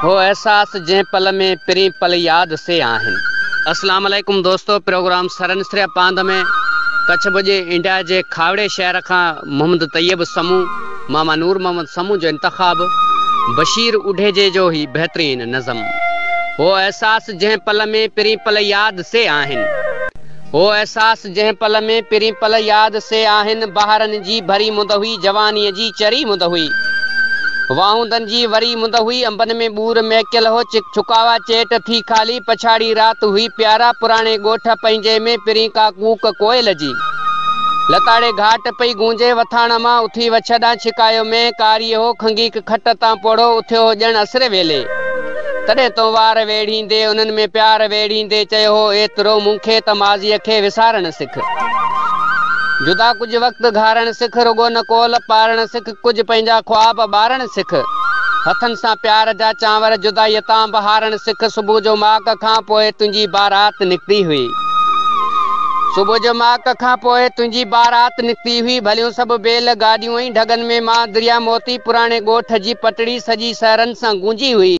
هو احساس جنهن پل ۾ پرين پل ياد سي آهن. اسلام عليڪم دوستو پروگرام سرن سريا پاند ۾ ڪڇ ڀڄ انڊيا جي کاوڙي شهر کان محمد طيب سمون ماما نور محمد سمون جو انتخاب بشير اڍيجي جو هي بهترين نظم هو احساس جنهن پل ۾ پرين پل ياد سي آهن. هو احساس جنهن پل ۾ پرين پل ياد سي آهن بهارن جي ڀري مند هئي جوانيء جي چري مند هئي واهوندن جي وري مند هئي انبن ۾ ٻور مهڪيل هو چڪاوا چيٽ ٿي خالي پڇاڙي رات هئي پيارا پراڻي ڳوٺ پنهنجي ۾ پرين ڪا ڪوڪ ڪوئل جي لتاڙي گهاٽ پئي گونجي وٿاڻ مان اٿي وڇ ڏانهن ڇڪايو مينهن ڪاريء هو کنگهي کٽ تان پوڙهو اٿيو هو ڄڻ اسري ويلي. تڏهن تو وار ويڙهيندي انهن ۾ پيار ويڙهيندي چيو هو ايترو مون کي ته ماضيء کي وسارڻ سک. جدا ڪجهه وقت گهارڻ سک رڳو نه قول پارڻ سک ڪجهه پنهنجا خواب ٻارڻ سک. هٿن سان پيار جا چانور جدائيء تان به هارڻ سک صبح جو ماڪ کان پوء تنهنجي بارات نڪتي هئي. صبح جو ماڪ کان پوء تنهنجي بارات نڪتي هئي ڀليون سڀ بيل گاڏيون ۽ ڍڳن ۾ مان دريا موتي پراڻي ڳوٺ جي پٽڙي سڄي سهرن سان گونجي هئي.